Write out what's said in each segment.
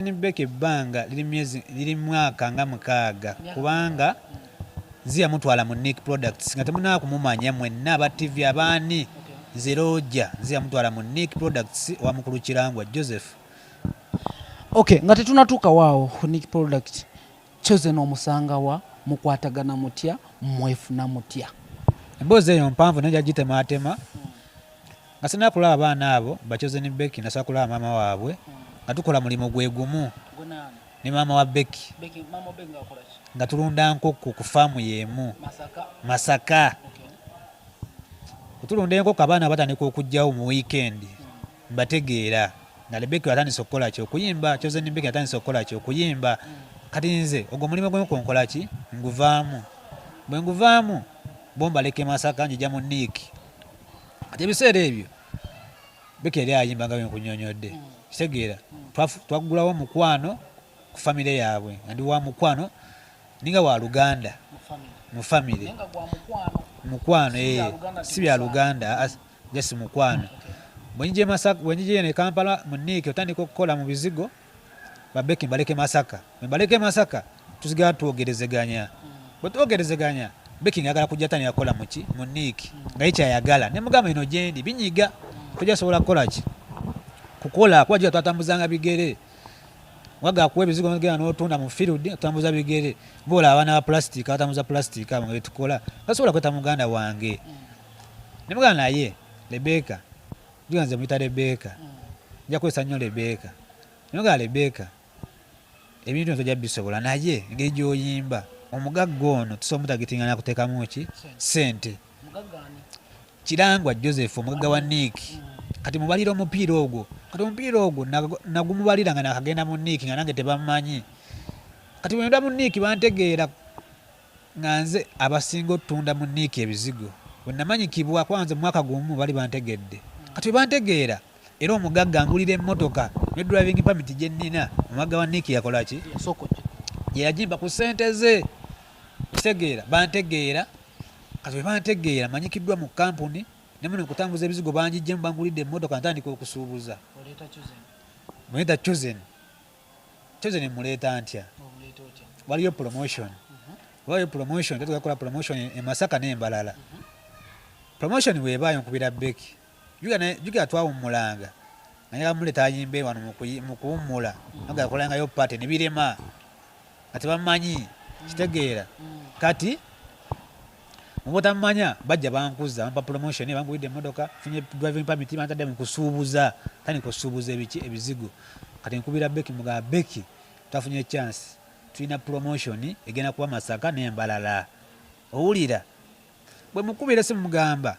Becky ebbanga liri myezi, liri mwaka nga 6, kubanga nzi yamutwala mu Nick Products nga temunaba kumumanya mwenna aba TV abaani. Nze Roger, nzi yamutwala mu Nick Products owa mukulu Kirangwa Joseph. Okay, nga tetunatuuka waawo ku Nick Product, Chosen omusanga wa, mukwatagana mutya, mwefuna mutya? Emboozi eyo mpanvu naye nja gitemaatema. Nga sinaba kulaba abaana abo ba Chosen Becky, nasooka kulaba maama waabwe nga tukola mulimu gwe gumu ne maama wa Becky nga tulunda nkoko ku faamu y'emu Masaka. Bwe tulunda enkoko abaana batandika okujjawo mu wiikendi, mbategeera nga Rebecca atandise okukola ki, okuyimba. Chosen Becky atandise okukola ki, okuyimba. Kati nze ogwo omulimu gw'enkoko nkola ki, nguvaamu. Bwe nguvaamu bo mbaleka e Masaka, njija mu Nick. Kati ebiseera ebyo Becky yali ayimba nga bwe nkunnyonnyodde, kitegeera twaggulawo omukwano ku famire yaabwe nga ndi wa mukwano, ninga wa luganda mu famire mukwano, si bya luganda, just mukwano. Bwe njija e Masaka, bwe njija eno e Kampala mu Nick otandika okukola mu bizigo, ba Becky mbaleke Masaka. Bwe mbaleka e Masaka tusigala twogerezeganya. Bwe twogerezeganya Becky ng'ayagala kujja tandika kukola muki, mu Nick, nga ye kyayagala. Ne mugamba eno gyendi binyiga, tojja sobola kukola ki, kukola kuba gira twatambuzanga bigere. Waga akuwa ebizigo n'ogenda n'otunda mu field, otambuza bigere. Ng'olaba abaana ba plastic abatambuza plastic abo nga betukola, tasobola kweta muganda wange. Ne mugamba naye Rebecca, jjukira nze muyita Rebecca, nja kukozesa nnyo Rebecca. Ne mugamba Rebecca, ebintu bino tojja bisobola, naye engeri gy'oyimba omugagga ono tusobola omutagetinga n'akuteekamu ki, ssente. Kirangwa Joseph omugagga wa Nick. Kati mubalira omupiira ogwo. Kati omupiira ogwo nagumubalira nga nakagenda mu Nick nga nange tebammanyi. Kati bwe nda mu Nick bantegeera nga nze abasinga otunda mu Nick ebizigo. Bwe namanyikibwa kuba nze mu mwaka gumu bali bantegedde. Kati bwe bantegeera era omugagga ngulira emmotoka ne driving permit gye nnina, omugagga wa Nick yakola ki? Ye yagimpa ku ssente ze. Kitegeera bantegeera. Kati bwe bantegeera manyikiddwa mu kampuni ne muno okutambuza ebizigo bangigyemu, bangulidde emmotoka, ntandika okusuubuza. Muleeta Chosen. Chosen muleeta ntya? Waliyo promotion. Waliyo promotion, tetugenda kukola promotion e Masaka n'embalala. Promotion bw'ebaayo nkubira Becky. Jjukira twawummulanga nga njagala muleeta ayimbe wano mu kuwummula, nga yakolangayo party ne birema nga tebamanyi, kitegeera. Kati mu butamanya bajja bankuza, bampa promotion, bangulidde emmotoka, nfunye driving permit, bantadde mu kusuubuza, ntandika okusuubuza ebiki, ebizigo. Kati nkubira Becky, mugamba Becky twafunye chance, tulina promotion egenda kuba Masaka n'embalala. Owulira? Bwe mukubira essimu mugamba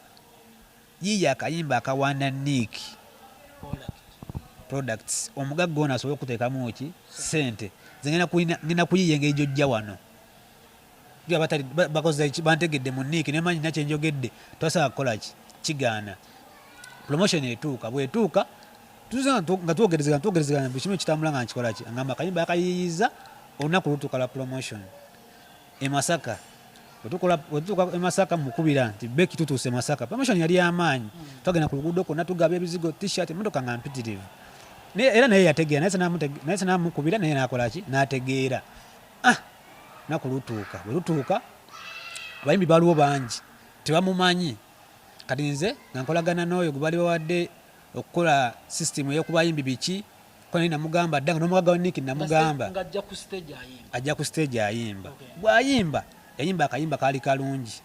yiiya akayimba akawaana Nick Products, omugagga ono asobole okuteekamu ki, ssente. Nze ngenda kuyiiya engeri gy'ojja wano. Bakoze ki, bantegedde mu Nick ne manyi nina kye njogedde, tosobola kukola ki, kigaana. Promotion etuuka, bw'etuuka tuze nga twogerezegana, twogerezegana buli kimu ekitambula nga nkikola ki, angamba akayimba akayiiyizza, olunaku lutuuka lwa promotion e Masaka. Bwe tutuuka e Masaka mukubira nti Becky tutuuse e Masaka. Promotion yali y'amaanyi, twagenda ku luguudo kwonna tugaba ebizigo, t-shirt, emmotoka nga mpitirivu. Era naye yategeera, naye sinamukubira naye n'akola ki, n'ategeera. Ah, lunaku lutuuka, bwe lutuuka abayimbi baliwo bangi tebamumanyi. Kati nze nga nkolagana n'oyo gwe bali bawadde okukola system ey'okubayimbi biki, ko naye namugamba dda nga n'omugagga wa Nick namugamba ajja ku stage ayimba. Bw'ayimba yayimba akayimba kaali kalungi.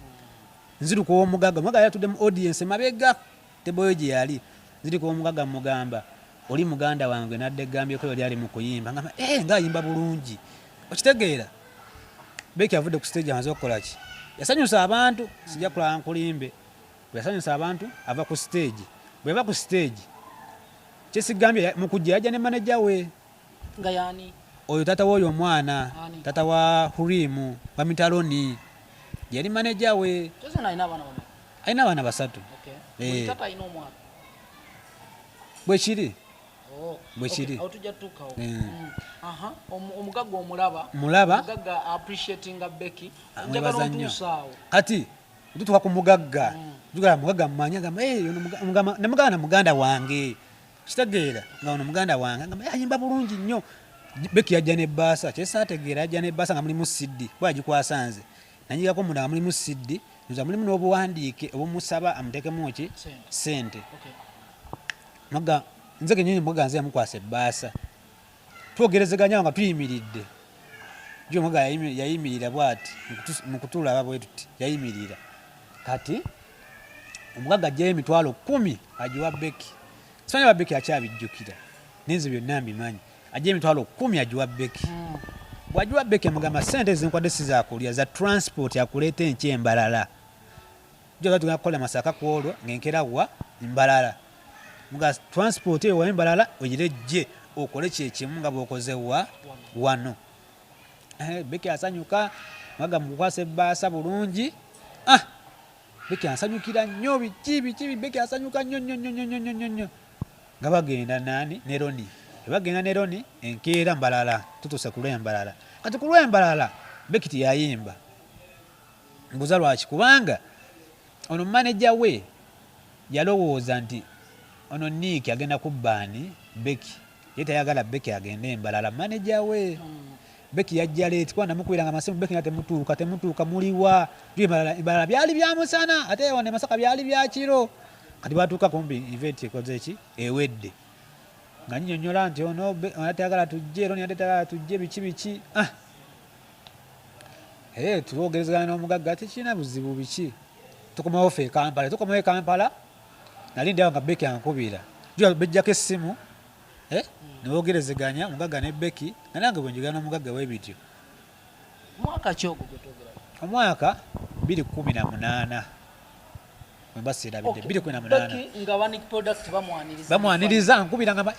Nziruka ow'omugagga, omugagga yali atudde mu audience mabega table ye gye yali. Nziruka ow'omugagga mmugamba oli muganda wange nadde gambyeko yali ali mu kuyimba, ngamba ng'ayimba bulungi. Okitegeera? Becky avudde ku stage amaze okukola ki? Yasanyusa abantu, sijja kulaba nkulimbe. Bwe yasanyusa abantu ava ku stage. Bwe yava ku stage kyesigambye mu kujja yajja ne manager we. Nga y'ani? Oyo taata w'oyo omwana, taata wa Hurimu bamuyita Loni, yali manager we. Chosen alina abaana bameka? Alina abaana 3. Buli taata alina omwana. Bwe kiri. Bwe kiri. Awo tujja tutuukawo. Omugagga omulaba. Mulaba. Omugagga appreciatinga Becky. Njagala nnyo. ontuusaawo. Kati tutuuka ku mugagga. Jjukira mugagga mmanyi agamba, "Eh, ono mugamba, ne muganda na muganda wange." Kitegeera nga ono muganda wange agamba, "Eh, ayimba bulungi nnyo." Becky yajja n'ebbaasa, kyesaategeera yajja n'ebbaasa nga mulimu CD, kuba yagikwasa nze. Nanyigako munda nga mulimu CD, nza mulimu n'obuwandiike obumusaba amuteekemu ki? Ssente. Mugga nze kennyini mugga nze yamukwasa ebbaasa. Twogerezeganya nga tuyimiridde. Jjo mugga yayimirira bw'ati mu kutulaba bwe tuti yayimirira. Kati omugagga aggyayo 100,000 agiwa Becky. Simanyi oba Becky akyabijjukira naye nze byonna mbimanyi. Aggyayo 100,000 agiwa Becky. Bw'agiwa Becky amugamba ssente ezo ze nkuwadde si za kulya, za transport akuleeta enkya e Mbarara. Jjo twali tugenda kukola Masaka ku olwo ng'enkeera wa Mbarara. Nga transport eyo wa Mbarara ogirejje okole kye kimu nga bw'okoze wa wano. Becky asanyuka, mugagga mukukwasa ebbaasa bulungi. Ah! Becky ansanyukira nnyo biki biki Becky asanyuka nnyo nnyo nnyo nnyo nnyo nnyo nnyo. Nga bagenda nani ne Ronnie. Bwe bagenda ne Ronnie enkeera Mbarara, tutuuse ku lw'e Mbarara. Kati ku lw'e Mbarara Becky teyayimba. Mbuuza lwaki? Kubanga ono maneja we yalowooza nti ono Nick agenda kubba ani? Becky. Ye tayagala Becky agende e Mbarara. Maneja we Becky yajja late kuba namukubiranga amasimu Becky nga temutuuka temutuuka muliwa? E Mbarara byali bya musana ate wano e Masaka byali bya kiro. Kati batuuka kumpi event ekoze ki? Ewedde. Nga nyinyonnyola nti ono tayagala tujje, Ronnie tayagala tujje biki biki. Ah! Hey, tuwogerezegana n'omugagga tekirina buzibu biki. Tukomawo ffe e Kampala, tukomawo e Kampala nali ndi awo nga Becky ankubira. Bejjako essimu ne bogerezeganya omugagga ne Becky nga nange bwe njogera n'omugagga bwe bityo. Mwaka ki ogwo gwe twogerako? Omwaka 2018 bwe mba seerabidde, 2018. Becky nga ba Nick Product bamwaniriza. Bamwaniriza ankubira ngamba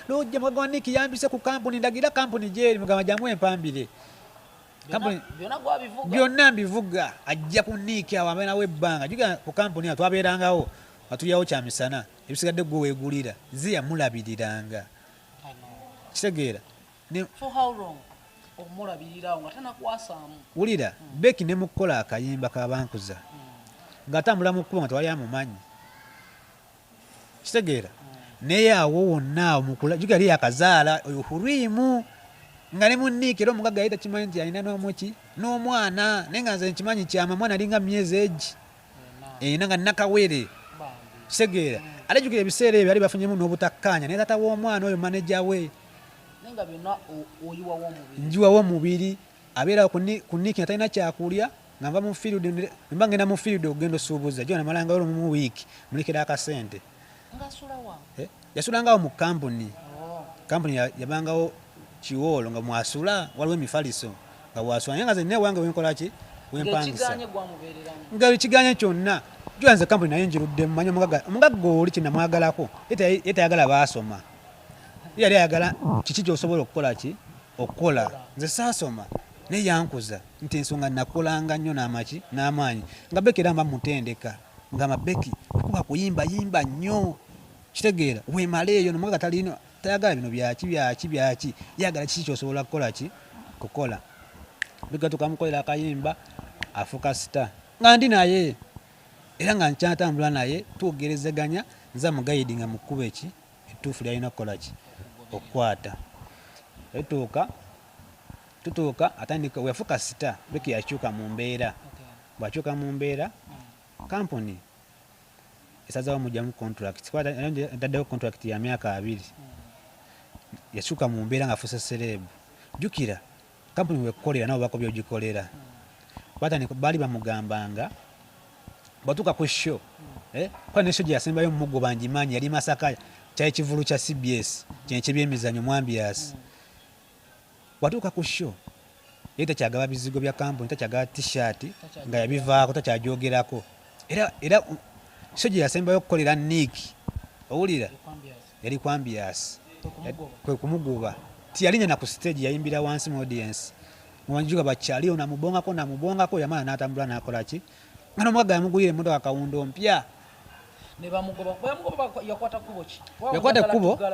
Lojja mugagga wa Nick yambise ku kampuni ndagira kampuni gy'eri mugamba jangu empambire. Byonna gwabivuga? Byonna mbivuga. Ajja ku Nick awo abeerawo ebbanga. Jjukira ku kampuni awo twabeerangawo nga tulyawo kyamisana ebisigadde ggwe weegulira. Nze yamulabiriranga. Kitegeera. For how long? Okumulabirira awo nga tanakwasaamu. Wulira, Becky ne mu kukola akayimba ka Bankuza ng'atambula mu kkubo nga tewali amumanyi. Kitegeera. Naye awo wonna awo mukula jjukira yali yakazaala oyo Hurimu nga ne mu Nick era omugagga yali takimanyi nti alina n'omuki n'omwana naye nga nze nkimanyi kyama omwana alinga myezi egi ena nga nakawere. Kitegeera. Ate jjukira ebiseera ebyo bali bafunyemu n'obutakkaanya naye taata w'omwana oyo maneja we. Naye nga byonna oyiwawo omubiri. Njiwawo omubiri abeera ku Nick nga talina kyakulya nga nva mu field mba ngenda mu field okugenda osuubuza jjo namalangayo lumu mu wiiki mulekera akasente. Ng'asula wa? Yasulangawo mu kampuni. Kampuni yabangawo kiwoolo nga mwasula waliwo emifaliso nga wasula naye nga nze nina ewange wenkola ki? Wempangisa. Ng'ekiganye gwamubeereramu. Nga ekiganye kyonna jjo nze kampuni naye njiruddemu manyi omugagga oli kye namwagalako ye tayagala baasoma. Ye yali ayagala kiki ky'osobola okukola ki? Okukola. Nze saasoma naye yankuza nti ensonga nakolanga nnyo n'amaki n'amaanyi nga Becky era mba mutendeka ngamba Becky kuba kuyimba yimba nnyo kitegeera weemale eyo nomugagga talina tayagala bino byaki byaki byaki yagala kiki ky'osobola kukola ki kukola. Becky atuuka amukolera akayimba afuuka star nga ndi naye era nga nkyatambula naye twogerezeganya nze amugayidinga mu kkubo eki ettuufu ly'alina kukola ki okukwata. Tutuuka tutuuka atandika weyafuuka star Becky yakyuka mu mbeera bw'akyuka mu mbeera kampuni esazeewo mugyamu contract kuba etaddewo contract ya myaka 2 yakyuka mu mbeera ng'afuuse celeb. Jjukira kampuni wekukolera nawe obaako by'ogikolera. Batandika baali bamugambanga bw'atuuka ku show kuba ne show gye yasembayo mugoba ngimanyi yali Masaka kyali kivvulu kya CBS kino eky'ebyemizannyo mu ambiance. Bw'atuuka ku show yali takyagaba bizigo bya kampuni, takyagaba t-shirt nga yabivaako takyagyogerako era show gye yasembayo okukolera Nick owulira yali ku ambiance kwe kumugoba. Tiyalinnya na ku stage yayimbira wansi mu audience. Muwanjuka bakyaliyo namubongako namubongako yamala n'atambula n'akola ki nga n'omugagga yamugulira emmotoka kawundo mpya. Ne bamugoba. Bwe yamugoba yakwata kkubo ki?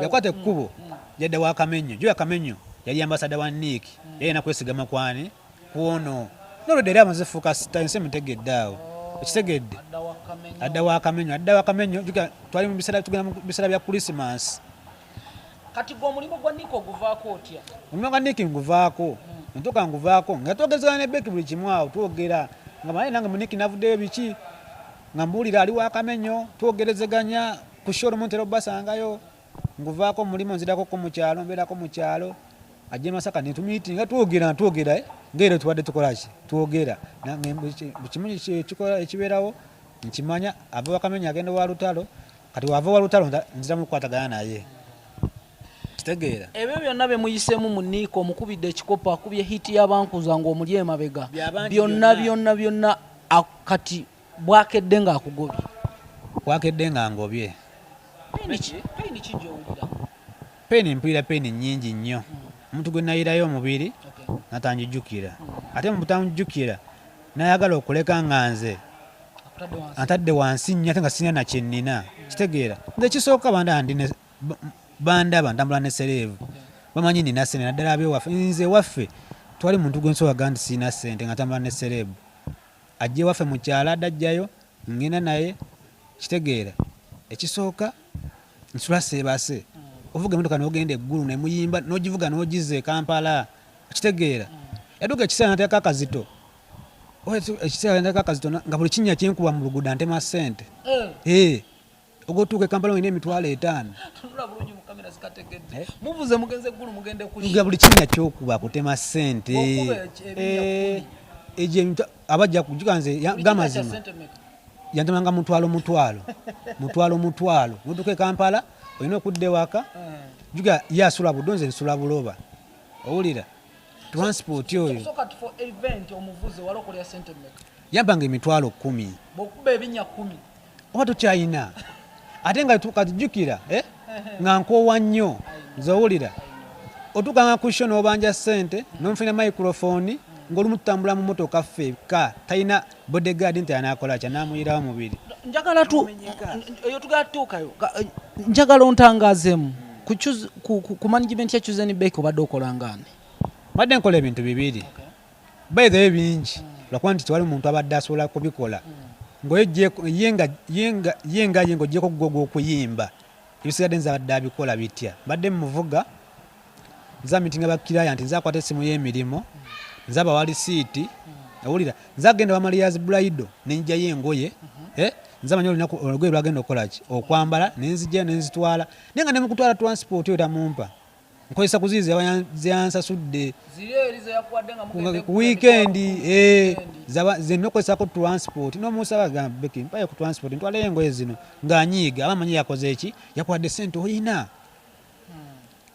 Yakwata ekkubo yadda wa Kamenyo. Jjo ya Kamenyo yali ambasada wa Nick. Yali alina kwesigama kwani kwono. N'olwedda era amaze fuuka star ensi emutegedde awo. Okitegedde? Adda wa Kamenyo. Adda wa Kamenyo. Jjukira twali mu biseera tugenda mu biseera bya Christmas. Kati gwe omulimu gwa Nick oguvaako otya? Omulimu gwa Nick nguvaako, ntuuka nguvaako nga twogezegana ne Becky buli kimu awo twogera nga naye nange mu Nick navuddeyo biki nga mbuulira ali wa Kamenyo, twogerezeganya ku show olumu ntera obasangayo, nguvaako omulimu nzirako ko mu kyalo, mbeerako mu kyalo, ajja e Masaka ne tumiitinga twogera twogera nga era tubadde tukola ki twogera buli kimu ekibeerawo nkimanya, ava wa Kamenyo agenda wa Lutalo, kati wava wa Lutalo nziramu okukwatagana naye. Kitegeera. Ebyo byonna bye muyiseemu mu Nick, omukubidde ekikopo, akubye hit y'abankuza ng'omuli emabega, byonna byonna byonna kati bwakedde ng'akugobye. Bwakedde nga ngobye. Pain ki gy'owulira? Pain mpulira pain nnyingi nnyo. Omuntu gwe nayirayo omubiri natanjijjukira, ate mu butanjijjukira nayagala okuleka nga nze antadde wansi nnyo ate nga sirina na kye nnina. Kitegeera. Nze ekisooka bandaba ntambula ne sereevu, bamanyi nina ssente naddala ab'ewaffe. Nze ewaffe twali muntu gwe nsobola kugamba nti sirina ssente nga ntambula ne sereebu. Ajja ewaffe mu kyalo adde ajjayo ngenda naye. Kitegeera. Ekisooka nsula seebase, ovuga emmotoka n'ogenda e Gulu ne muyimba n'ogivuga n'ogizza e Kampala. Kitegeera. Yatuuka ekiseera n'ateekako akazito, ekiseera n'ateekako akazito nga buli kinnya kye nkuba mu luguudo antema ssente. Ogwotuuka e Kampala olina 50,000. Tunula bulungi mu kamera zikategedde. Muvuze mugenze Gulu mugende ku Nga buli kinnya ky'okuba akutema ssente. Egyo abajja kujjuka nze gamazima. Yantemanga mutwalo mutwalo, mutwalo mutwalo. N'otuuka e Kampala olina okudda ewaka. Jjuka ye asula Buddo nze nsula Buloba. Owulira? Transport oyo. So kati for event omuvuze wali okolera ssente mmeka? Yampanga 10,000. Bw'okuba ebinnya 10. Oba tokyalina. Ate nga kati jjukira, nga nkoowa nnyo. Nze owulira. Otuukanga ku show n'obanja ssente, n'omufunira microphone, ng'olumu tutambula mu mmotoka ffekka, talina bodyguard nti anaakola ki, anaamuyirawo mubiri. Njagala tu eyo tugala tutuukayo. Njagala ontangaazeemu ku management ya Chosen Becky obadde okola ng'ani? Mbadde nkola ebintu bibiri. By the way bingi, lwakuba nti tewali muntu abadde asobola kubikola. Ng'oye ye nga ye ng'oggyeko gwo ogw'okuyimba, ebisigadde nze abadde abikola bitya. Mbadde mmuvuga, nze amitinga ba client, nze akwata essimu y'emirimu, nze abawa risiiti, owulira, nze agenda wa Maria's Bridal ne nggyayo engoye, nze amanyi olunaku olugoye lw'agenda okukola ki, okwambala, ne nzigyayo ne nzitwala. Naye nga ne mu kutwala transport oyo tamumpa. Nkozesa ku ziri ze yansasudde. Ku weekend, ze nnina okukozesako transport. N'omusaba agamba Becky mpayo ku transport ntwaleyo engoye zino ng'anyiiga aba amanyi yakoze ki, yakuwadde ssente oyina.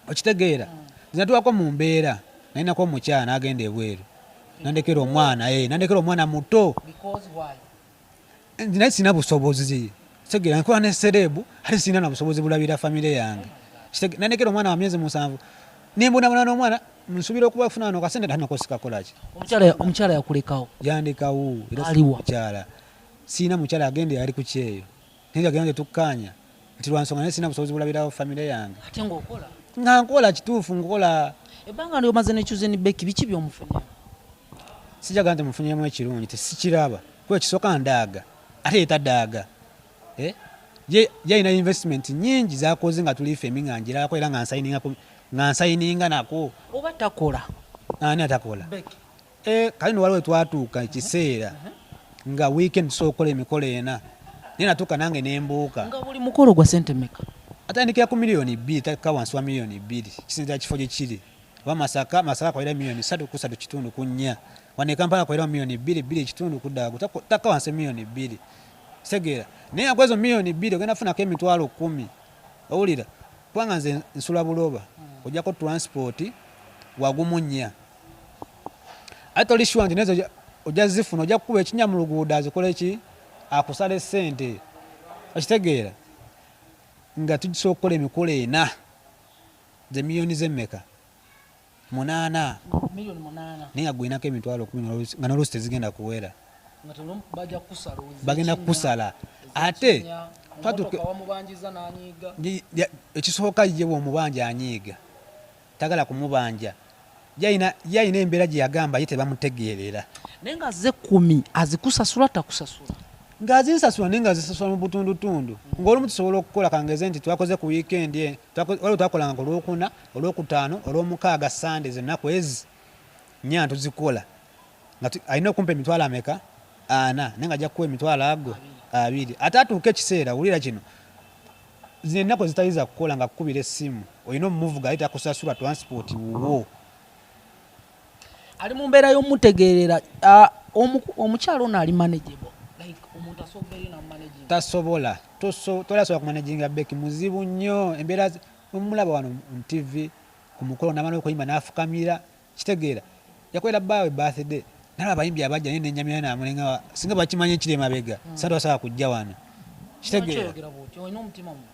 Okitegeera. Nze natuukako mu mbeera nalinako omukyala n'agenda ebweru nandekera omwana, nandekera omwana muto. Naye sirina busobozi. Kitegeera nkola ne sereebu ate sirina na busobozi bulabirira famire yange. Nandekera omwana wa myezi 7 ne mbonaabona n'omwana nsuubira okuba funa wano kasente ate nako sikakola ki. Omukyala yakulekawo? Yandekawo era sirina mukyala. Sirina mukyala agenda eyali ku kyeyo. Naye nga genda tetukkaanya nti lwa nsonga naye sirina busobozi bulabirirawo famire yange. Ate ng'okola? Nga nkola kituufu nkola. Ebbanga ly'omaze ne Chosen Becky biki by'omufunyeemu? Sijja gamba nti mufunyeemu ekirungi tesikiraba kuba ekisooka ndaaga ate ye tadaaga. Ye alina investment nnyingi z'akoze nga tuli ffembi nga ngirabako era nga nsayininga nako. Oba takola? Ani atakola? Kale nno waliwo we twatuuka ekiseera nga weekend tusobola okukola emikolo ena naye natuuka nange ne mbuuka. Nga buli mukolo gwa ssente mmeka? Atandikira ku 2 million takka wansi wa 2 million kisinziira kifo gye kiri. Oba Masaka, Masaka akolera 3 million ku 3.5 ku 4. Wano e Kampala akolera 2 million, 2.5 kudda waggulu takka wansi 2 million. Kitegeera. Naye nga kwezo 2 million ogenda kufunako 10,000. Owulira? Kubanga nze nsula Buloba, ojjako transport wagumu nnya. Ate toli sure nti nezo ojja zifuna, ojja kukuba ekinnya mu luguudo azikole ki? Akusale ssente. Okitegeera? Nga tusobola okukola emikolo ena ze miliyoni z'emmeka? 8. 8 million. Naye nga gwelinako 10,000 nga n'oluusi tezigenda kuwera. Bagenda kukusala. Ate ekisooka ye bw'omubanja anyiiga. Tagala kumubanja. Ye alina embeera gye yagamba ye tebamutegeerera. Naye nga ze 10 azikusasula takusasula? Ng'azinsasula, naye nga zisasula mu butundutundu, ng'olumu tusobola okukola, kangeze nti twakoze ku weekend, waliwo twakolanga ku Lwokuna, Olwokutaano, Olwomukaaga, Sande, zennaku ezi nnya tuzikola nga alina okumpa emitwalo ameka? Ana, naye nga ajja kukuwa emitwalo ago 20. Ate atuuka ekiseera, wulira kino, zino ennaku ezitali za kukola nga kukubira essimu, olina omumuvuga, ali takusasula transport wuwo. Ali mu mbeera y'omutegeerera. Omukyalo ono ali manageable? Like omuntu asobola eri namumanaging? Tasobola. Toli asobola kumanaginga Becky, muzibu nnyo. Embeera omulaba wano mu TV ku mukolo, namala okuyimba n'afukamira. Kitegeera, yakolera bbaawe birthday, nalaba abayimbi abajja, naye nenyamira namulenga. Singa bakimanyi ekiri emabega, mm. Tobasobola kujja wano. Kitegeera? Oyogera bw'otyo, olina omutima mubi.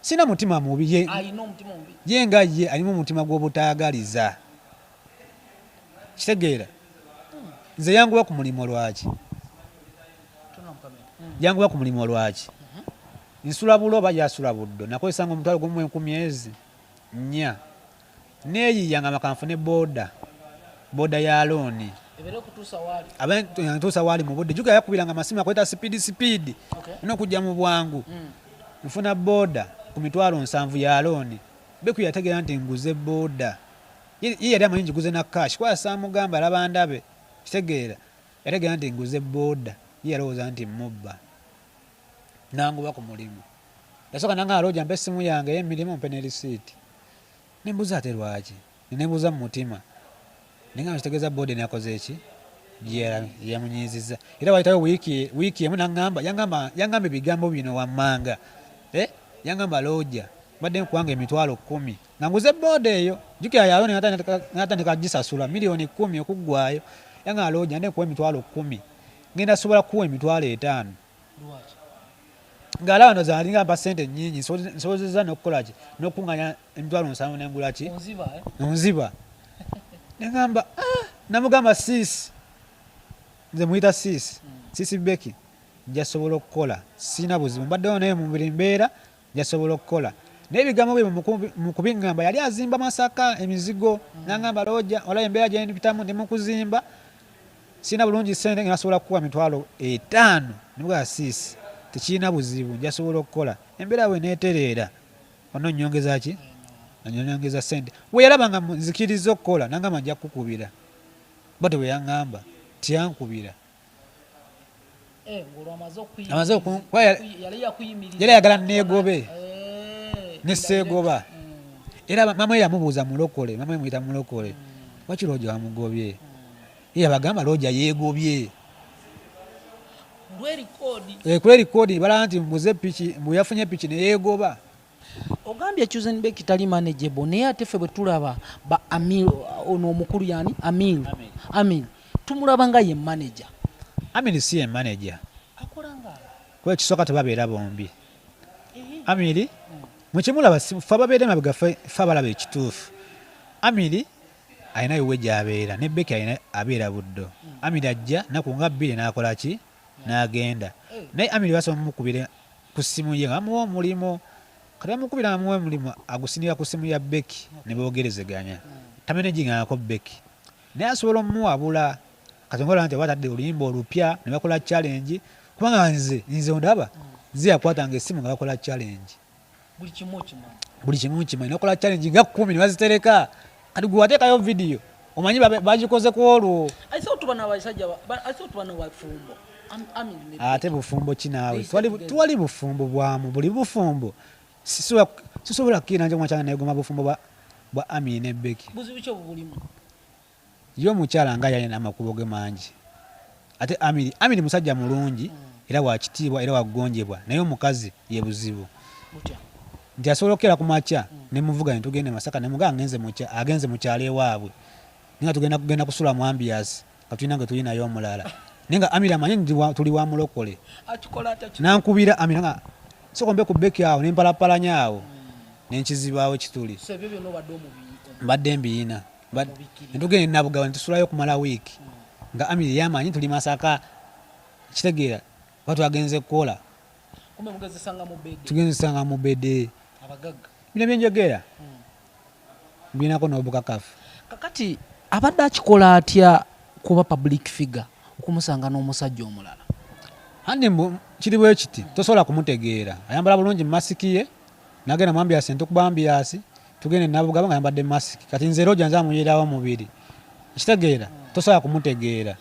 Sina mutima mubi ye. Alina omutima mubi. Ye nga ye alimu omutima gw'obutaagaliza. Kitegeera, nze yanguwa ku mulimu lwaki? Tuna mu kamera. Yanguwa ku mulimu lwaki? Nsula bulo oba yasula buddo, nakozesanga 10,000 ezi 4,000, neeyiya nga makanfune boda, boda ya loan. Ebeere okutuusa waali. Ntuusa waali mu budde. Jukira yakubiranga amasimu, akweta speed speed, nokujja mu bwangu. Nfuna boda ku 70,000 ya loan. Becky yategeera nti nguze boda. Ye yali amanyi ngiguze na cash, kuba saamugamba alaba ndabe. Kitegeera, yategeera nti nguze boda, ye yalowooza nti mubba. Nanguba ku mulimu, yasooka nanga alooja, mpa essimu yange ey'emirimu, mpe ne risiiti. Nembuuza ate lwaki, nenebuuza mu mutima, naye nga kitegeeza boda enakoze eki yamunyiiziza. Era wayitawo wiiki emu, naŋŋamba, yaŋŋamba ebigambo bino wammanga, eh? Yaŋŋamba, "Looja, mbadde nkuwanga 10,000 nga nguze booda eyo." Jjukira yayo natandika gisasula 10,000,000 okuggwayo. Yaŋŋamba, "Looja, nde nkuwa 10,000, ngenda sobola kukuwa 50,000." Lwaki? Ng'alaba ndoza alinga mpa sente nnyingi, nsobozezza n'okukola ki, n'okuŋŋaanya 70,000 nengula ki. Onziba, eh? Onziba. Neŋŋamba, "Ah," namugamba, "Sis," nze muyita sis, "Sis Becky, nja sobola okukola, sirina buzibu, mbaddewo naye mu buli mbeera nja sobola okukola." Naye ebigambo bye mu kubiŋŋamba, yali azimba Masaka emizigo. Naŋŋamba, "Looja, olaba embeera gye mpitamu, ndi mu kuzimba, sirina bulungi sente, nga nasobola kukuwa 50,000." Nemugamba, "Sis, tekirina buzibu, nja sobola okukola, embeera bwe neetereera ononyongeza ki, onyongeza sente." We yalaba nga nzikiriza okukola, nangamba, "Nja kukukubira." Bwatyo bwe yaŋŋamba, tiyankubira. Eh, ng'olwo amaze Amaze yali yakuyimiriza. Yali ayagala neegobe. Ne seegoba. Era mama we yamubuuza, mulokole, mama we muyita mulokole, "Waki looja wamugobye?" Ye yabagamba, "Looja yeegobye." Lwerikoodi. Kuli erikoodi balaba nti mbuze piki, mbu yafunye piki neyeegoba. Ogambye Chosen Becky tali manageable, naye ate ffe bwe tulaba ba Amir, ono omukulu yani Amir. Amir. Amir tumulaba nga ye manager. Amiri si ye manager. Akola nga Kuba ekisooka, tebabeera bombi. Amiri mukimulaba, ffe ababeera emabega, ffe abalaba ekituufu. Amiri alina wiwe gy'abeera, ne Becky alina abeera Buddo. Amiri ajja nnaku nga 2 n'akola ki, n'agenda. Naye Amiri basobola mumukubira ku ssimu ye nga bamuwa omulimu. Kati bamukubira nga bamuwa omulimu, agusindika ku ssimu ya Becky ne boogerezeganya. Tamenegingangako Becky, naye asobola omuwabula. Kati ngolaba nti oba atadde oluyimba olupya ne bakola challenge, kubanga nze ondaba, nze yakwatanga essimu nga bakola challenge. Buli kimu okimanyi. Buli kimu nkimanyi. Nakola challenge nga 10 ne bazitereka. Kati gwe wateekayo vidiyo, omanyi bagikoze ku olwo. I thought bano abasajja I thought bano bafumbo. Amir ne Ate bufumbo ki naawe? They stay together. Twali bufumbo bwamu, buli bufumbo. Sisobola kukkiriza nti omwakyanga negoma bufumbo bwa Amiri ne Becky. Buzibu ki obubulimu? Ye omukyala nga yalina amakubo ge mangi. Ate Amiri musajja mulungi era wa kitiibwa era wagonjebwa, naye omukazi ye buzibu. Butya? Nti asobola okukeera ku makya ne muvuga ne tugenda e Masaka, ne mugamba agenze mu kyalo ewaabwe, naye nga tugenda kugenda kusula mu ambiance, nga tulina gwe tuli naye omulala, naye nga Amiri amanyi nti tuli wa mulokole. Akikola atya? Nankubira Amiri nga sooka mbe ku Becky awo, nempalapalanya awo nenkizibaawo ekituli. So ebyo byonna obadde omubi? Mbadde mbiyina. Omubikkirira. Netugenda e Nabugabo netusulayo okumala wiiki, nga Amiri yamanyi tuli Masaka. Kitegeera, oba twagenze kukola. Kumbe mugezesanga mu bed. Tugenzesanga mu bed. Abagagga. Bino byenjogera mbinako n'obukakafu. Kakati abadde akikola atya kuba public figure okumusanga n'omusajja omulala? Andi mbu kiri bwe kiti, tosobola kumutegeera. Ayambala bulungi masiki ye, nagenda mu ambiance, ntukuba ambiance, tugende Nabugabo nga ayambadde masiki. Kati nze Roger nze amuyirawo mubiri. Kitegeera, tosobola kumutegeera.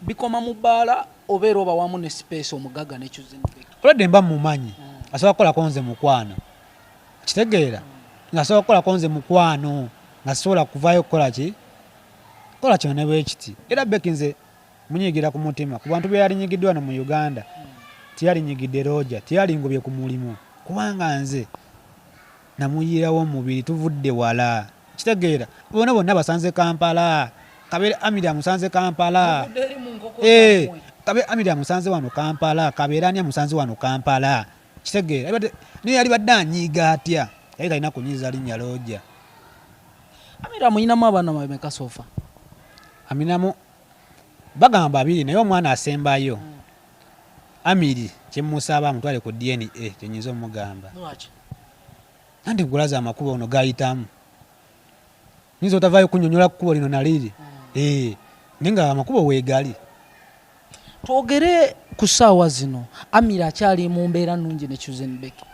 Bikoma mu bbaala obeera oba wamu ne space omugagga ne Chosen Becky. Olwedde mba mumanyi, asobola kukolako nze mukwano. Kitegeera, nga asobola kukolako nze mukwano, nga sisobola kuvaayo kukola ki? Kola kino ne bwe kiti. Era Becky nze munyiigira ku mutima ku bantu be yalinyigiddwa wano mu Uganda. Teyalinyigidde Roger, teyalingobye ku mulimu, kubanga nze namuyiirawo omubiri, tuvudde wala. Kitegeera, bona bonna basanze Kampala, Kabeere Amiri amusanze Kampala. Muvudde eri mu nkoko zammwe. Kabeere Amiri amusanze wano Kampala, Kabeere ani amusanze wano Kampala. Kitegeera, naye yali badde anyiiga atya? Yali talina kunyiiza linnya Roger. Amiri amuyinamu abaana bameka sofa? Aminamu bagamba babiri, naye omwana asembayo. Amiri kyemusaba amutwale ku DNA, kyenyinza omugamba. Lwaki? Anti gulaza amakubo ono gayitamu. Nyinza otavaayo kunnyonnyola kkubo lino naliri. Naye nga amakubo weegali. Twogere ku ssaawa zino, Amiri akyali mu mbeera nnungi ne Chosen Becky.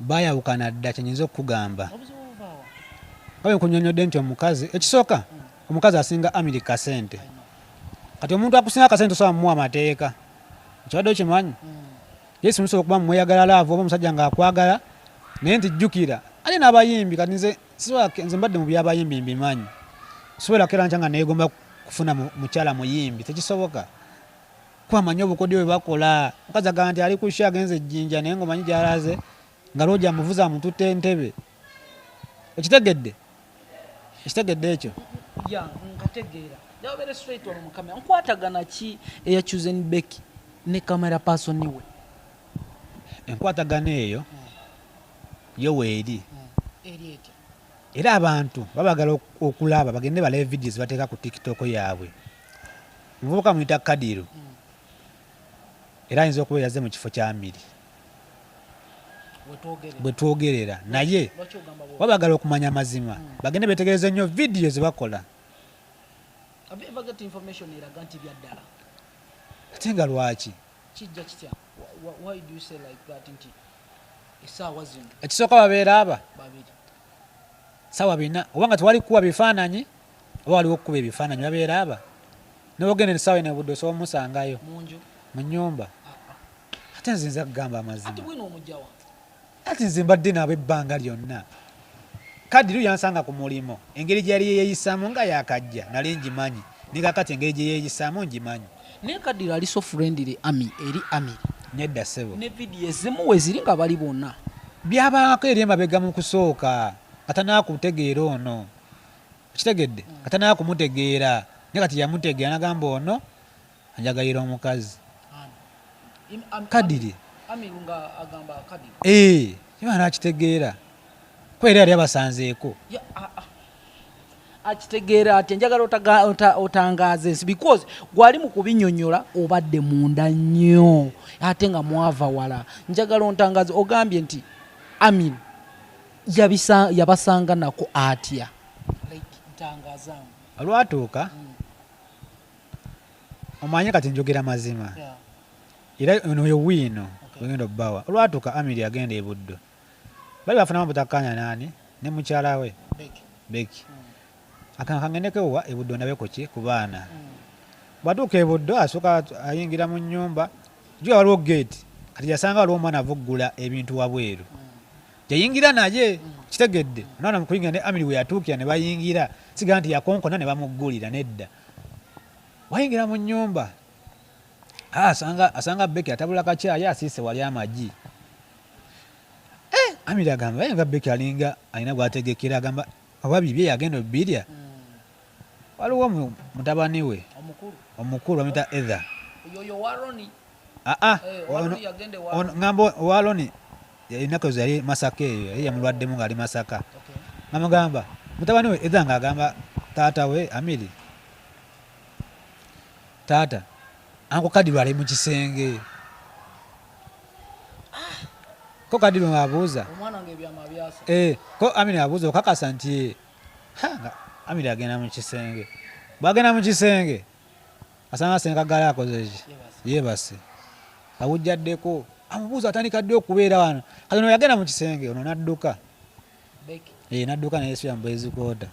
Baayawukana dda, kyenyinza okukugamba. Obuzibu buvaawa? Nga bwe nkunnyonnyodde nti omukazi, ekisooka, omukazi asinga Amiri kasente. Kati omuntu akusinga akasente tosobola mumuwa amateeka. Ekibadde okimanyi? Yesu musobola okuba mweyagala love oba omusajja ng'akwagala, naye nti jjukira, ate n'abayimbi, kati nze sisobola, nze mbadde mu by'abayimbi mbimanyi. Sisobola kukeera nkya nga neegomba kufuna mukyala muyimbi, tekisoboka. Kuba amanyi obukodyo bwe bakola. Omukazi agamba nti ali ku show agenze Jinja, naye ng'omanyi gy'alaze, nga Roger amuvuze amututte Entebbe. Okitegedde? Okitegedde ekyo? Ya, nkategeera. Njagala straight wano mu kamera. Nkwatagana ki eya Chosen Becky ne camera person we? Enkwatagana eyo yo weeri. Eri etya? Era abantu babagala okulaba bagende balabe videos bateeka ku TikTok yaabwe. Omuvubuka muyita Kadiru. Era ayinza okuba yazze mu kifo kya Amiri. Bwe twogerera. Naye babagala okumanya amazima. Bagende beetegereze nnyo video ze bakola. Have you ever get information eraga nti bya ddala? Ate nga lwaki? Kijja kitya? Why do you say like that nti essaawa zino? Ekisooka babeera aba? Babiri. Ssaawa bina. Oba nga tewali kukuba bifaananyi, oba waliwo okukuba ebifaananyi babeera aba? N'ogenda essaawa eno obudde osobola omusangayo. Mu nju? Mu nnyumba. Ate nze nza kugamba amazima. Ati bwino omujja wa? Ati nze mbadde nabo ebbanga lyonna. Kadiru yansanga ku mulimu. Engeri gye yali yeeyisaamu nga yakajja, nali ngimanyi. Ne kaakati engeri gye yeeyisaamu ngimanyi. Naye Kadiru ali so friendly Ami, eri Amiri. Nedda ssebo. Ne video ezimu we ziri nga bali bonna. Byabaako eri emabega mu kusooka, nga tannaba kutegeera ono. Okitegedde? Nga tannaba kumutegeera. Naye kati yamutegeera n'agamba ono anjagalira omukazi. Kadiri. Amiru nga agamba Kadiri. Kiba n'akitegeera. Kuba era yali abasanzeeko. Akitegeera ati njagala otangaaze ensi because gwali mu kubinnyonnyola obadde munda nnyo ate nga mwava wala. Njagala ontangaaze, ogambye nti Amin yabasanga nako atya? Like, ntangazaamu. Olwatuuka, omanye kati njogera mazima. Era ono ye wiino wegenda obbawa. Olwatuuka Amiri agenda e Buddo. Bali bafunamu obutakkaanya naani? Ne mukyala we. Becky. Becky. Akanga kangendeko ewa e Buddo ndabe ku ki? Ku baana. Bw'atuuka e Buddo asooka ayingira mu nnyumba. Jjukira waliwo gate. Kati yasanga waliwo omwana avuggula ebintu wabweru. Yayingira naye, kitegedde. Omwana mu kuyingira ne Amiri we yatuukira ne bayingira. Sigamba nti yakonkona ne bamuggulira nedda. Wayingira mu nnyumba. Asanga Becky atabula kacaayi asiise wali amagi. Amiri agamba, naye nga Becky alinga alina gw'ategekera, agamba oba bibye yagenda obbirya. Waliwo mutabani we omukulu bamuyita Ether. Yoyo wa Roni. Wa Roni yagenda ewa Ono, ngamba owa Roni ennaku ezo yali Masaka eyo, yali yamulwaddemu ng'ali Masaka. Ngamugamba mutabani we Ether ng'agamba taata we Amiri, taata Uncle Kadiru ali mu kisenge. Ko Kadiru ng'abuuza. Omwana ng'ebyama byasa. Ko Amiri abuuza okakasa nti ha, nga Amiri agenda mu kisenge. Bw'agenda mu kisenge, Asanga Senkagala akoze ki? Yeebase. Awujjaddeko. Amubuuza atandika ddi okubeera wano. Kati ono yagenda mu kisenge ono n'adduka. Eh, n'adduka ne yeesibira mu boys quarter.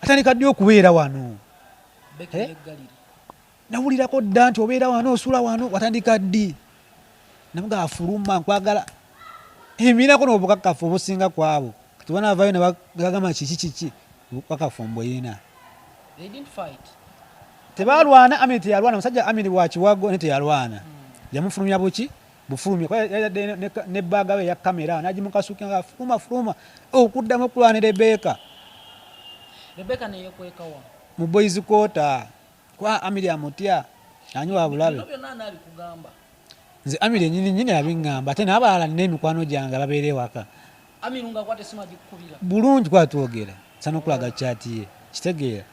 Atandika ddi okubeera wano? Eh? Nawulirako dda nti obeera wano osula wano watandika ddi? Namuga afuluma nkwagala. Emirako n'obukakafu obusinga ku abo. Kati banaavaayo ne bagamba kiki kiki obukakafu mbuyina. They didn't fight. Tebalwana, Amiri teyalwana, musajja Amiri wa kiwago ne teyalwana. Yamufulumya buki? Bufulumya. Kuba yadde ne baaga we eya kamera n'agimukasuka nga fuluma fuluma okuddamu okulwana ne Rebecca. Rebecca ne yeekweka wa? Mu boys quarter. Kuba Amiri amutya, anyi wa bulabe. Bino byonna ani abikugamba? Nze Amiri yennyini nnyini abiŋŋamba ate n'abalala nina emikwano gyange ababeera ewaka. Amiru ng'akwata essimu agikukubira? Bulungi kuba twogera, nsobola n'okulaga chat ye. Kitegeera?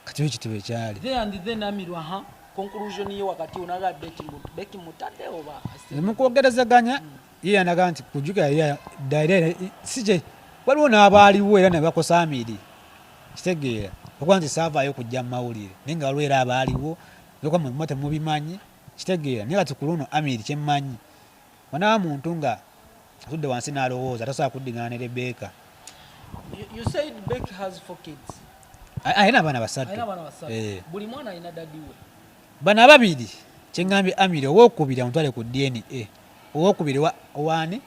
Kati bwe kityo bwe kyali. There and then Amiru aha conclusion ye wakati wo n'agamba Becky mbu Becky mutadde oba? Mu kwogerezeganya ye yandaga nti kujjukira ye dda era si kye waliwo n'abaaliwo era ne bakosa Amiri. Kitegeera? Okuba nti saavaayo kujja mu mawulire naye nga waliwo era abaaliwo olwokuba mwe muba temubimanyi. Kitegeera? Naye kati ku luno Amiri kye mmanyi wanaaba muntu nga atudde wansi n'alowooza tasobola kuddingana ne Rebecca. You said Becky has 4 kids. Alina abaana basatu. Alina abaana basatu. Eh. Buli mwana alina daddy we. Bano ababiri kye ŋŋambye Amiri owookubiri amutwale ku DNA. Owookubiri owaani?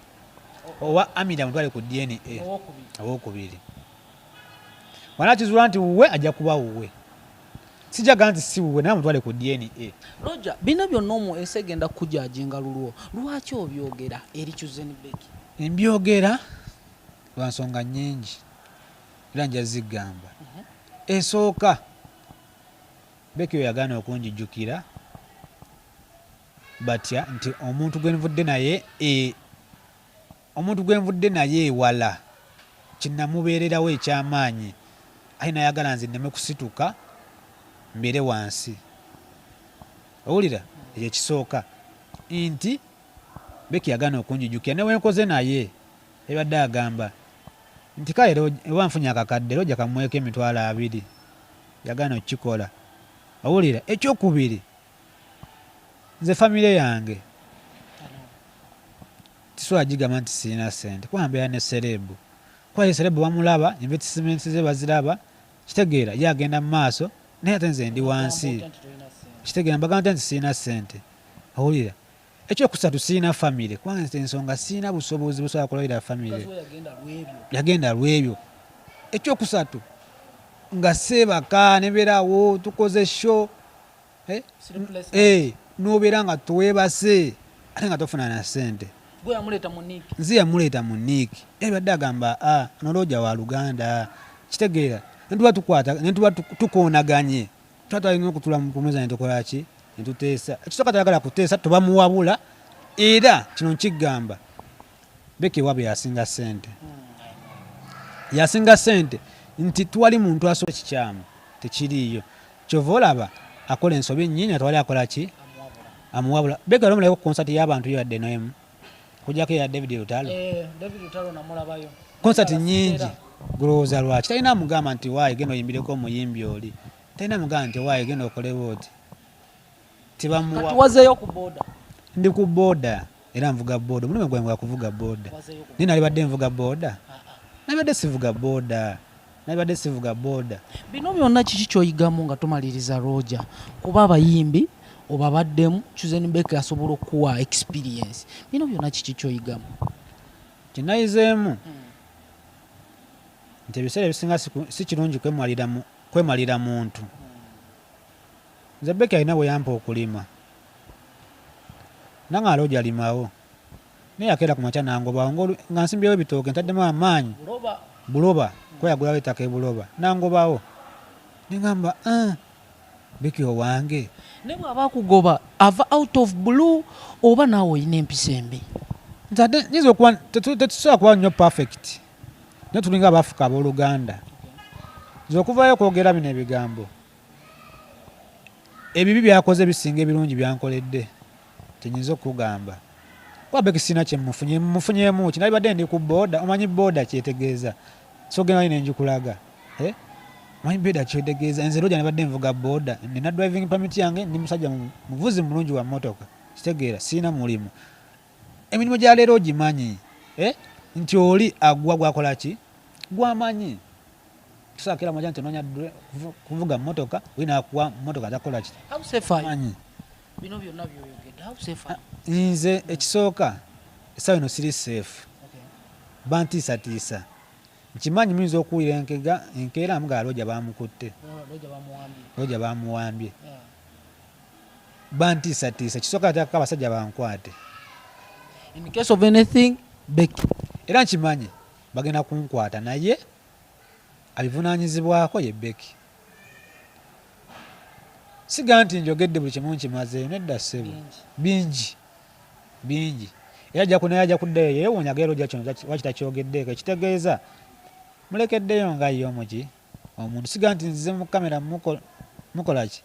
Owa Amiri amutwale ku DNA. Owookubiri. Owookubiri. Wanakizuula nti wuwe ajja kuba wuwe. Sijja gamba nti si wuwe naye amutwale ku DNA. Roger, bino byonna omwo ensi egenda kukujajinga lulwo. Lwaki obyogera eri Chosen Becky? Mbyogera lwa nsonga nnyingi era nja zigamba. Esooka, Becky oyo yagaana okunjijukira batya nti omuntu gwe nvudde naye e, omuntu gwe nvudde naye ewala kinamubeererawo eky'amaanyi ate n'ayagala nze nneme kusituka mbeere wansi. Owulira? Ekyo ekisooka nti Becky yagaana okunjijukira ne wenkoze naye yabadde agamba nti kale oba nfunye akakadde Roger kamuweeko 20,000 yagaana okukikola. Owulira? Ekyokubiri nze famire yange tisobola gigamba nti sirina ssente kuba mbeera ne serebu kuba ye serebu bamulaba investments ze baziraba kitegeera ye agenda mu maaso naye ate nze ndi wansi kitegeera mbagamba nti sirina ssente. Owulira? Ekyokusatu sirina famire kubanga nze ensonga sirina busobozi busobola kulabirira famire. Yagenda lw'ebyo. Ekyokusatu nga seebaka ne mbeeraawo tukoze show n'obeera nga tweebase ate nga tofuna na ssente. Gwe yamuleeta mu Nick? Nze yamuleeta mu Nick. Yabadde agamba ono Roger wa luganda kitegeera ne tuba tukwata ne tuba tukoonaganye tuba twalina okutuula ku mmeeza ne tukola ki ne tuteesa. Ekisooka tayagala kuteesa tubamuwabula era kino nkigamba Becky ewaabwe y'asinga ssente. Y'asinga ssente nti tewali muntu asobola kikyamu tekiriiyo. Ky'ova olaba akola ensobi nnyingi nga tewali akola ki amuwabula. Becky wali omulabye ku konsati y'abantu yo yadde n'emu okuggyako eya David Lutalo? David Lutalo namulabayo. Konsati nnyingi gulowooza lwaki talina amugamba nti waayi genda oyimbireko omuyimbi oli, talina amugamba nti waayi genda okole bw'oti. Tebamuwa. Kati wazeeyo ku boda? Ndi ku boda era nvuga boda, omulimu gwange gwa kuvuga boda. Naye nalibadde nvuga boda? Nalibadde sivuga boda. Nalibadde sivuga boda. Bino byonna kiki ky'oyigamu nga tomaliriza Roger? Kuba abayimbi obabaddemu, Chosen Becky asobola okukuwa experience. Bino byonna kiki ky'oyigamu? Kye nayizeemu nti ebiseera ebisinga si kirungi kwemalira muntu. Nze Becky alina bwe yampa okulima nange Roger alimawo naye yakeera ku makya n'angobawo nga nsimbyewo ebitooke ntaddemu amaanyi buloba kuba yagulawo ettaka e Buloba n'angobawo ne ŋŋamba Becky owange. Naye bw'aba akugoba ava out of blue oba naawe olina empisa embi? Nze ate nyinza okuba tetusobola kuba nnyo perfect naye tulinga abaafuka abooluganda. Nze okuvaayo okwogera bino ebigambo ebibi by'akoze bisinga ebirungi by'ankoledde kye nnyinza okukugamba. Kuba Becky sirina kye mmufunye, mmufunyeemu ki? Nalibadde ndi ku boda, omanyi boda ky'etegeeza? Nsobola okugenda wali ne ngikulaga. Manyi beda kyetegeeza, nze Roger nabadde nvuga boda, nina driving permit yange, ndi musajja muvuzi mulungi wa mmotoka, kitegeera, sirina mulimu. Emirimu gya leero ogimanyi, nti oli agwa gwakola ki? Gwamanyi. Tusaakira mwaja nti onoonya kuvuga mmotoka, oli n'akuwa mmotoka atakola ki? How safe are you? Manyi. Bino byonna by'oyogedde, how safe are you? Nze ekisooka, essaawa eno siri safe. Bantiisatiisa. Nkimanyi muyinza okuwulira enkeera nga Roger bamukutte. Roger bamuwambye. Roger bamuwambye. Bantiisatiisa. Ekisooka ateekako abasajja bankwate. In case of anything, Becky. Era nkimanyi bagenda kunkwata, naye abivunaanyizibwako ye Becky. Siga nti njogedde buli kimu nkimazeeyo, nedda ssebo. Bingi. Bingi. Era ajja kunaye ajja kuddayo yeewuunya agenda Roger kino lwaki takyogeddeeko. Ekitegeeza mulekeddeyo nga ye omuki omuntu. Siga nti nzize mu kamera mukola ki?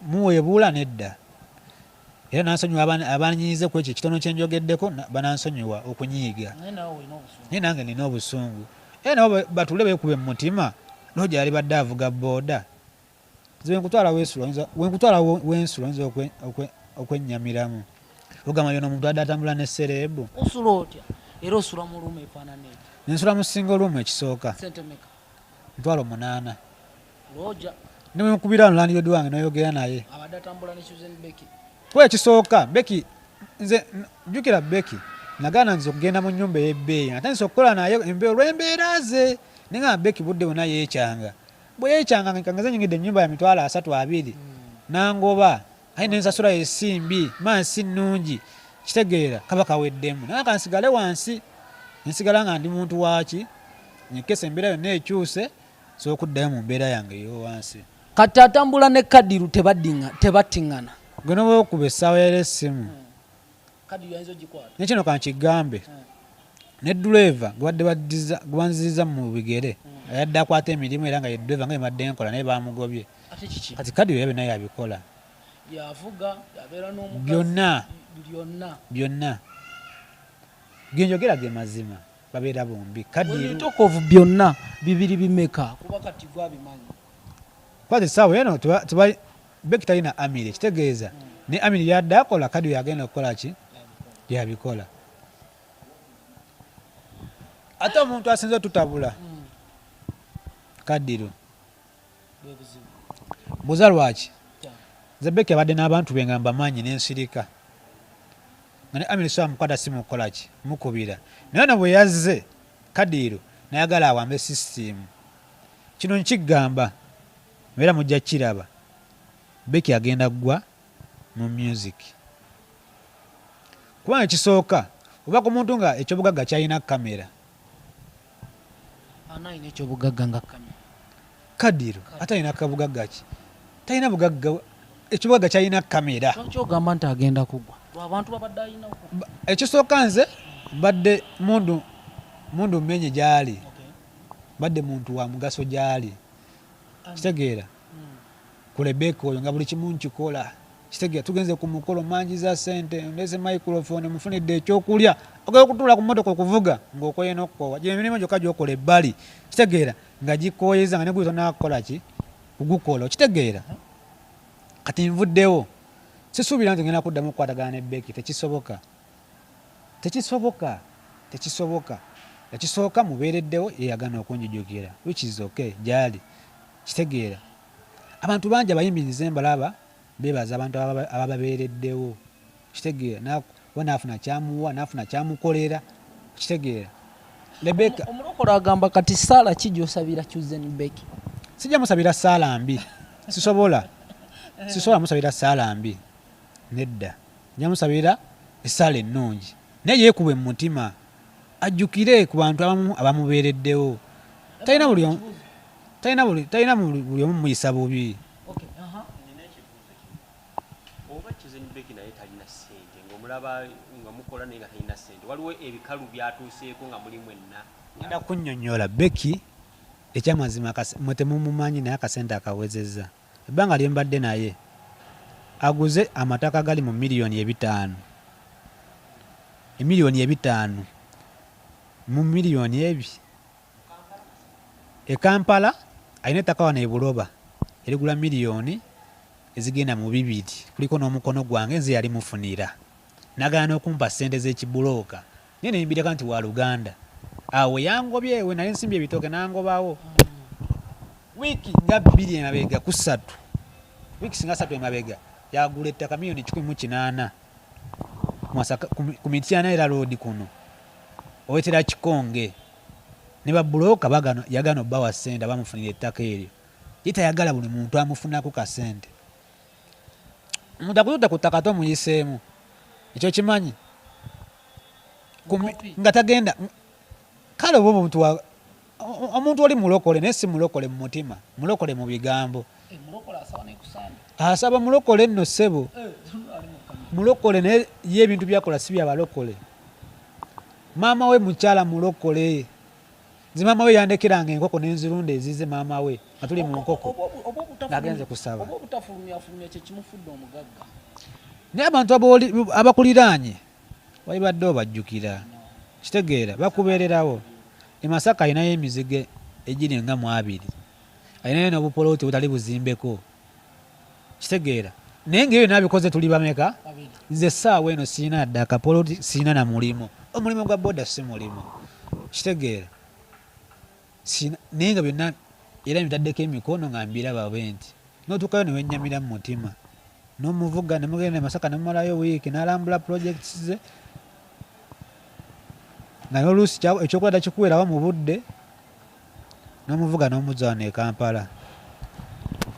Muweebuula nedda. Era nansonyiwa abanyiize ku ekyo ekitono kye njogeddeko, banansonyiwa okunyiiga. Naye naawe olina obusungu. Naye nange nina obusungu. Era nabo batule beekube mu mutima. Roger yali badde avuga booda. Nze bwe nkutwala weesula, oyinza, bwe nkutwala weensula, oyinza okwennyamiramu. Ogamba yona omuntu adde atambula ne sereebu. Osula otya? Era osula mu room efaanana etya? Nsula mu single room ekisooka. Ssente mmeka? Mitwalo 8. Roger. Ne bwe nkubira wano landlord wange n'oyogera naye. Abadde atambula ne Chosen Becky. Kuba ekisooka, Becky, nze jjukira Becky, nagaana nze okugenda mu nnyumba ey'ebbeeyi. Natandise okukola naye olw'embeera ze. Naye nga Becky budde bwonna yeekyanga. Bwe yeekyanga nga nze nnyingidde ennyumba ya mitwalo asatu abiri, n'angoba. Aye ne nsasula ensimbi, maa si nnungi. Kitegeera, kaba kaweddemu. Naye ka nsigale wansi, nsigala nga ndi muntu waaki, nkesa embeera yonna ekyuse, nsobola okuddayo mu mbeera yange ey'owansi. Kati atambula ne Kadiru tebattiŋŋana. Gwe n'oba okuba essaawa era essimu. Kadiru yayinza ogikwata. Ne kino ka nkigambe. Ne ddereeva gwe badde baddiza, gwe banzizza mu bigere, ayadde akwata emirimu era nga ye ddereeva nga bwe mbadde nkola, naye baamugobye. Ate kiki? Kati Kadiru era byonna yabikola. Yavuga, yabeera n'omukazi. Byonna. Byonna. Byonna. Ge njogera ge mazima, babeera bombi. Kadiru. When you talk of byonna, bibiri bimeka? Kuba kati gwabimanyi. Kwati essaawa eno Becky talina Amiri, kitegeeza ne Amiri yadde akola, Kadiru yagenda okukola ki? Yabikola. Ate omuntu asinze otutabula, Kadiru. Mbuuza lwaki? Nze Becky abadde n'abantu be nga mbamanyi n'ensirika. Nga ne Amiri so amukwata simu kukola ki? Mukubira. Naye ono bwe yazze, Kadiru n'ayagala awambe sisitiimu. Kino nkigamba, era mujja kukiraba. Becky agenda ggwa mu music. Kubanga ekisooka, oba ku muntu nga ekyobugagga kyalina kamera. Ani alina ekyobugagga nga kamera? Kadiru, ate alina kabugagga ki? Talina bugagga, ekyobugagga kyalina kamera. Lwaki ogamba nti agenda kugwa? Abantu babadde alina okugwa. Ekisooka nze mbadde mundu mmenye gy'ali. Mbadde muntu wa mugaso gy'ali. Kitegeera? Ku Rebecca oyo nga buli kimu nkikola. Kitegeera, tugenze ku mukolo, manjiza ssente, ndeese microphone, mufunidde ekyokulya. Ogenda okutuula ku mmotoka okuvuga ng'okoye n'okukoowa. Gye emirimu gyokka gy'okola ebbali. Kitegeera, nga gikooyeza nga ne gwe tonaakukola ki? Kugukola. Okitegeera? Kati nvuddewo. Sisuubira nti ngenda kuddamu okukwatagana ne Becky, tekisoboka. Tekisoboka. Tekisoboka. Ekisooka mubeereddewo ye yagaana okunjijukira, which is okay, gy'ali. Kitegeera. Abantu bangi abayimbi nze mbalaba beebaza abantu abababeereddewo. Kitegeera. Oba n'afuna kyamuwa, n'afuna kyamukolera. Kitegeera. Rebecca. Omulokole agamba kati ssaala ki gy'osabira Chosen Becky? Sijja musabira ssaala mbi. Sisobola. Sisobola musabira ssaala mbi. Nedda. Nja musabira essaala ennungi. Naye yeekube mu mutima. Ajjukire ku bantu abamu abamubeereddewo. Talina buli omu, talina buli, talina buli, buli omu muyisa bubi. Nina ekibuuzo kino. Oba Chosen Becky naye talina ssente, ng'omulaba nga mukola naye nga talina ssente. Waliwo ebikalu by'atuuseeko nga muli mwenna. Ngenda kunnyonnyola Becky ekyamazima mwe temumumanyi naye akasente akawezezza. Ebbanga lye mbadde naye aguze amataka gali mu miliyoni ebitaano. Emiliyoni ebitaano mu miliyoni ebi. E Kampala alina ettaka wano e Buloba erigula miliyoni ezigenda mu 2, kuliko n'omukono gwange, nze yali mufunira. Nagaana okumpa ssente z'ekibulooka, naye nembireka nti wa luganda. Awo yangobye we nali nsimbye ebitooke n'angobawo. Wiiki nga 2 emabega ku 3, wiiki singa 3 emabega, yagula ettaka miliyoni 180 ku Mityana era road kuno owetera Kikonge. Ne babulooka yagaana obbawa ssente abamufunira ettaka eryo. Ye tayagala buli muntu amufunako kasente. Omuntu akututte ku ttaka tomuyiseemu, ekyo kimanyi nga tagenda. Kale oba omuntu oli mulokole, naye si mulokole mu mutima, mulokole mu bigambo. Asaba mulokole nno ssebo, mulokole naye ye ebintu byakola si byabalokole. Maama we mukyala mulokole. Nze maama we yandekeranga enkoko n'enzirunda ezize maama we nga tuli mu nkoko ng'agenze kusaba. Oba obutafulumyafulumya kye kimufudde omugagga. Naye abantu abakuliraanye walibadde obajjukira, kitegeera bakubeererawo. E Masaka alinayo emizigo egiri nga mu 2, alinayo n'obupoloti obutali buzimbeko, kitegeera. Naye ng'ebyo byonna abikoze tuli bameka? Nze essaawa eno sirina dda akapoloti, sirina na mulimu. Omulimu gwa boda si mulimu, kitegeera. Naye nga byonna era mbitaddeko emikono nga mbiraba bwe nti. N'otuukayo ne wennyamira mu mutima. N'omuvuga ne mugenda e Masaka ne mumalayo wiiki n'alambula projects ze. Nga n'oluusi ekyokulya takikuweerawo mu budde, n'omuvuga n'omuzza wano e Kampala.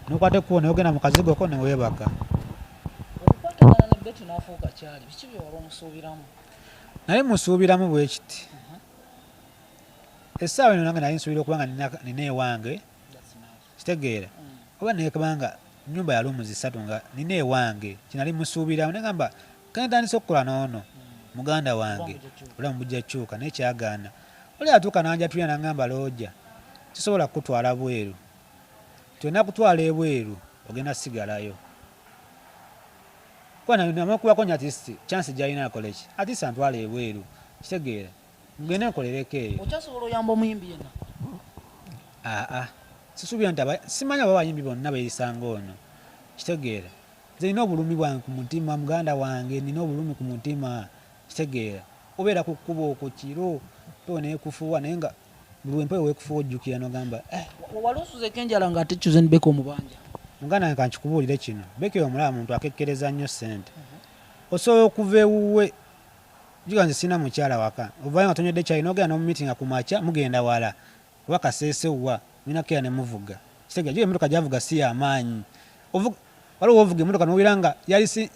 N'okwata ekkubo n'ogenda mu kazigo ko ne weebaka. Okukwatagana ne Betty n'afuuka kyali, biki bye wali omusuubiramu? Naye musuubiramu bwe kiti. Essaawa eno nange nali nsuubira okuba nga nina ewange, kitegeera. Oba naye kubanga nnyumba ya rooms 3 nga nina ewange, kye nali musuubiramu. Ne ngamba, kale ntandise okukola n'ono muganda wange, obulamu bujja kukyuka, naye kyagaana. Oli atuuka n'anjatulira n'angamba, looja, sisobola kukutwala bweru. Tolina kutwala ebweru, ogenda kusigalayo. Kuba namukubako nnyo at least chance gy'alina akole ki? At least antwale ebweru, kitegeera. Ngende nkolereko eyo. Okyasobola oyamba omuyimbi yenna? Aa, sisuubira nti simanyi oba abayimbi bonna beeyisanga ono, kitegeera. Nze nina obulumi bwange ku mutima, muganda wange, nina obulumi ku mutima, kitegeera. Obeera ku kkubo okwo kiro, mpewo neekufuuwa, naye nga buli lwe mpewo weekufuuwa ojjukira n'ogamba, eh. Wali osuzeeko enjala ng'ate Chosen Becky omubanja? Muganda wange kankikubuulire kino, Becky omulaba muntu akekkereza nnyo ssente. Osobola okuva ewuwe, jjukira nze sirina mukyala waka, ovaayo nga tonywedde caayi n'ogenda n'omumiitinga ku makya, mugenda wala, oba Kasese wa, mulina kukeera ne muvuga. Kitegeera, jjukira emmotoka gy'avuga si ya maanyi. Waliwo w'ovuga emmotoka n'owulira nga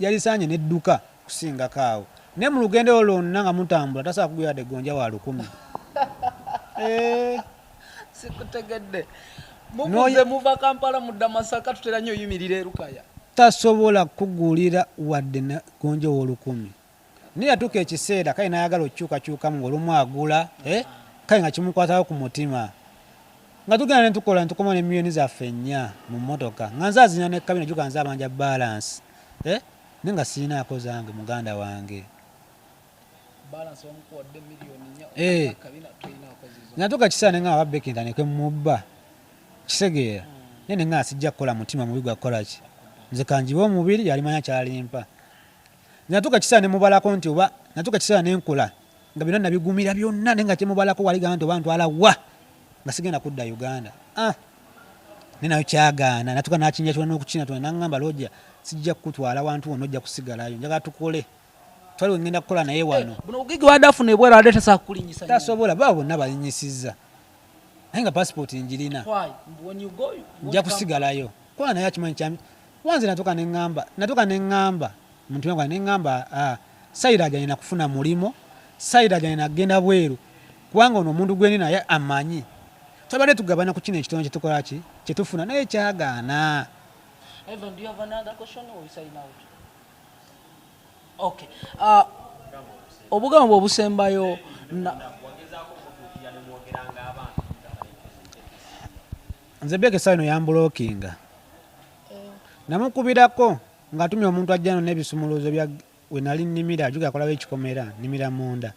yalisaanye n'edduka kusingako awo. Naye mu lugendo olwo lwonna nga mutambula tasobola kugula yadde gonja wa 1000. Sikutegedde. Muvuze muva Kampala mudda Masaka, tutera nnyo oyimirira e Lukaya. Tasobola kugulira wadde gonja ow'olukumi. Naye yatuuka ekiseera kale n'ayagala okukyukakyukamu ng'olumu agula, kale nga kimukwatako ku mutima. Nga tugenda ne tukola ne tukoma ne miliyoni zaffe 4 mu mmotoka. Nga nze azina ne kabina, jjuka nze abanja balance. Naye nga sirinaako zange muganda wange. Balance bamukuwadde miliyoni 4, kabina toyinaako zizo. Natuuka ekiseera ne ngamba Becky ntandike mubba. Kitegeera. Naye ne ngamba sijja kukola mutima mubi gwa kukola ki? Nze kanjibe omubiri yalimanya ky'alimpa. Natuuka ekiseera ne mubalako nti oba natuuka ekiseera ne nkola nga byonna nabigumira byonna, naye nga kyemubalako wali gamba nti oba ntwala wa nga sigenda kudda Uganda. Naye nayo kyagaana, natuuka n'akinja kyonna n'okukina tona n'angamba looja sijja kukutwala wantu wonna ojja kusigalayo, njagala tukole. Twali we ngenda kukola naye wano. Buno obugigi wadde afuna ebweru adde tasobola kukulinnyisa nnyo. Tasobola, baba bonna balinnyisizza. Naye nga passport njirina. Why? When you go, you won't Nja come kusigalayo. Kuba naye akimanyi kyami. Wanze natuuka ne ŋŋamba, natuuka ne ŋŋamba, mu mutima gwange ne ŋŋamba, Saira alina kufuna mulimo, Saira alina kugenda bweru, kubanga ono omuntu gwe ndi naye amanyi. Twabadde tugabana ku kino ekitono kye tukola ki? Kye tufuna, naye kyagaana. Evan, do you have another question or we sign out? Okay. Obugambo obusembayo nze Becky essaawa eno yambulookinga. Namukubirako ng'atumye omuntu ajja n'ebisumuluzo bya we nali nnimira, jjukira akolawo ekikomera, nnimira munda.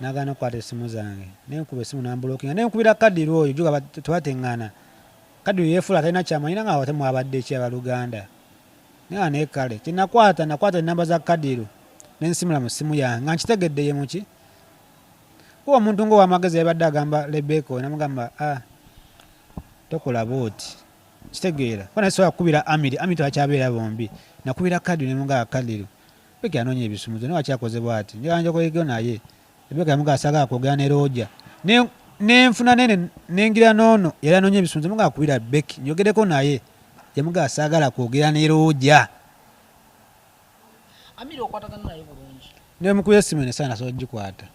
Nagaana okukwata essimu zange, nenkuba essimu nambulokinga, nenkubira Kadiru oyo juga tebateŋŋana. Kadiru yeefuula atalina kyamanyi nga ate mwabadde ki abaluganda. Naye nga naye kale kyenakwata nakwata enamba za Kadiru nensimula mu ssimu yange nga nkitegedde ye muki. Kuba omuntu ng'owamagezi yabadde agamba Rebecca oyo namugamba ah tokola bwoti. Kitegeera kuba naye sobola kukubira Amiri, Amiri tebakyabeera bombi. Nakubira Kadiru nemugamba Kadiru Becky anoonya ebisumuzo naye lwaki akoze bwati njagala njogereko naye. Rebecca yamugamba saagala kwogera ne Roger. Ne nenfuna nene nengira n'ono yali anoonya ebisumuzo mugamba kubira Becky njogereko naye. Yamugamba saagala kwogera ne Roger. Amiri okwatagana naye bulungi? Nemukubira essimu eno essaawa nasobola okugikwata.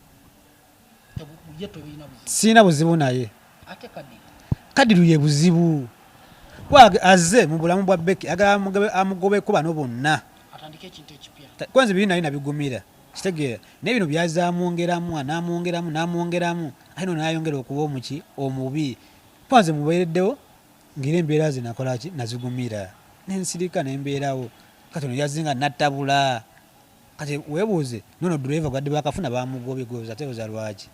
Ye tobirina buzibu? Sirina buzibu naye. Ate Kadiru? Kadiru ye buzibu. Kuba azze mu bulamu bwa Becky ayagala amugobeko bano bonna. Atandike ekintu ekipya. Kuba nze biri nali nabigumira. Kitegeera. Naye bino byazze amwongeramu, anamwongeramu, n'amwongeramu ate no n'ayongera okuba omuki omubi. Kuba nze mubeereddewo ng'era embeera ze nakola ki nazigumira. Ne nsirika ne mbeerawo. Kati ono yazze nga nattabula. Kati weebuuze nono driver gwabadde bakafuna bamugobye gwe ate oza lwaki?